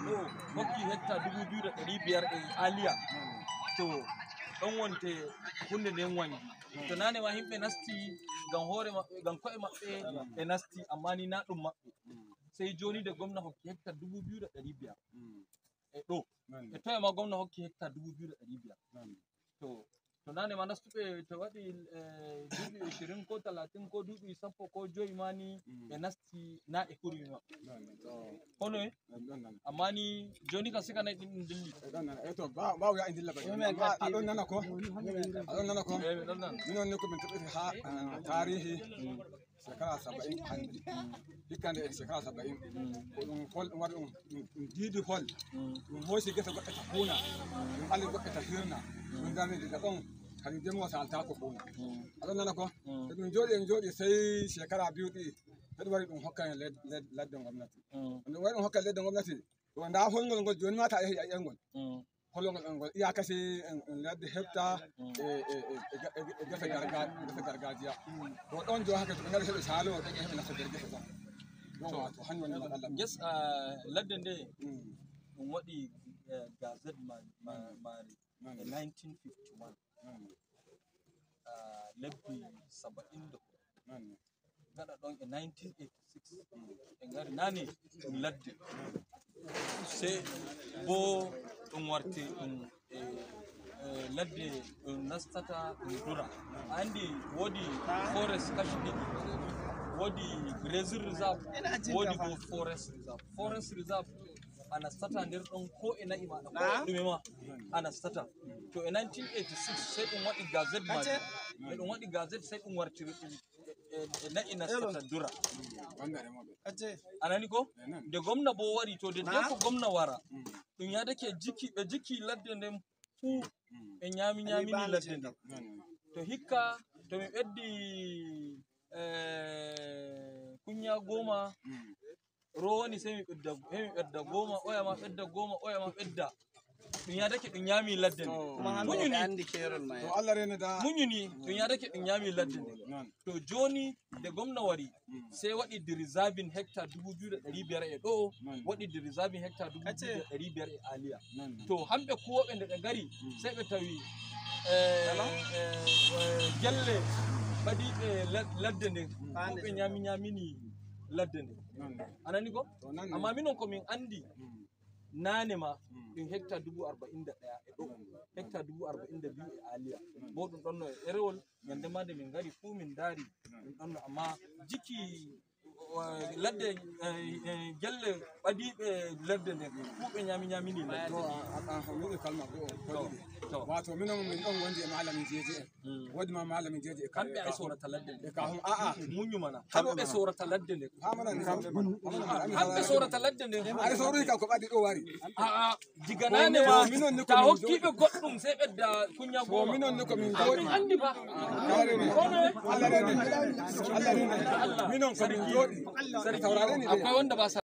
Ɗo hokki hectare 2500 e Aliya. To ɗon wonte hunde nden wangi. To nane ma himɓe nasti ngam hoore maɓɓe, ngam ko'e maɓɓe ɓe nasti, amma ni na ɗum maɓɓe. Sey joni nde gomna hokki hectare 2500 e ɗo e toye ma gomna hokki hectare 2500. To nane ma nastuɓe to waɗi duuɓi 20 ko 30 ko duuɓi 10 ko 5 ma ni ɓe nasti na e hurmi maɓɓe hono. Amma ni joni kam sika nayi ɗin ɗum dilli. To bawo ya dilla ba, aɗon nana ko, aɗon nana ko. Eh, mi ɗon nana. Minon ni ko min toɓɓiti ha tarihi shekara 70 hande hikka nde shekara 70 ko ɗum hol ɗum waɗi ɗum diidi hol ɗum hoosi gese goɗɗe ta fuuna, ɗum ali goɗɗe ta hirna, ɗum darni diga ɗon kadi ndemowo saltako fuuna. Aɗon nana ko. To ɗum jooɗi en jooɗi sey shekara 2 ɗi to ɗum wari ɗum hokka en ladde gomnati. Ɗum wari ɗum hokka ledde gomnati. To nda holngol ngol joni ma ta yehi a yiyangol holngol ngol iyakasi en ladde hefta e gese gargajiya. To ɗon jo haka to ɓe ngari heɓe salowo ɗon e heɓe nasta nder gese ɗon ɗon, wato hanjum woni matsala. Yes, ladde nde ɗum waɗi gazette mari e 1951, lebbi 74 gaɗa ɗon e 1986 ɓe ngari nane ɗum ladde, sey bo ɗum warti ɗum ladde ɗum nastata ɗum dura. A andi woodi forest kashi ɗiɗi: woodi grazing reserve, woodi bo forest reserve. Forest reserve a nastata nder ɗon ko e na'i maɗa ko e ɗume ma a nastata. To e 1986 sey ɗum waɗi gazette majum, nde ɗum waɗi gazette sey ɗum wartiri ɗum e na'i nastata dura. Wanda remoɓe. A nani ko nde gomna bo wari to de ko gomna wara ɗum yadake jikki ɓe jikki ladde nden fuu ɓe ñaami ñaamini ladde nden. To hikka to mi ɓeddi kunya 10 rowani, sey mi ɓedda, sey mi ɓedda 10, oya ma ɓedda 10, oya ma ɓedda, ɗum yadake ɗum ñaami ladde nde. Muñuni. Andi kerol mai. To Allah rene da. Muñuni, ɗum yadake ɗum ñaami ladde nde. To joni nde gomna wari sey waɗi dereserving hectare 2500 e ɗo, waɗi dereserving hectare 2500 e Aliya. To hamɓe kuwoɓe nde ɓe ngari sey ɓe tawi gelle ɓadiɓe ladde nde ko ɓe ñaami ñaamini ladde nde. Anani ko. Amma minon ko min andi nane ma ɗum hectare 41,000 e ɗo, hectare 42,000 e Aliya bo ɗum ɗonno e ɗerewol ñande ma nde min ngari fuu min daari ɗum ɗonno. Amma jikki ladde gelle ɓadiɓe ladde nde fuu ɓe ñaami ñaamini ladde. To a miɗi kalma goo ko ɗiɗi. To. Wato minon min ɗon wondi e malamin jeji en woodi ma malamin jeji e Kamɓe ay sorata ladde nde. E kahum a'a. Muñu mana, kamɓe sorata ladde nde. Hamana ni kamɓe Kamɓe sorata ladde nde. Ari soruyi kam ko ɓadi ɗo wari. A'a, diga nane ma Minon ni ko ta min hokkiɓe goɗɗum sey ɓedda kunya To 10. minon ni ko min Min jooɗi andi ba. Karene. Kono Allah rene, Allah rene, minon ko min jooɗi sarki saurare ni dai. Akwai wanda ba sa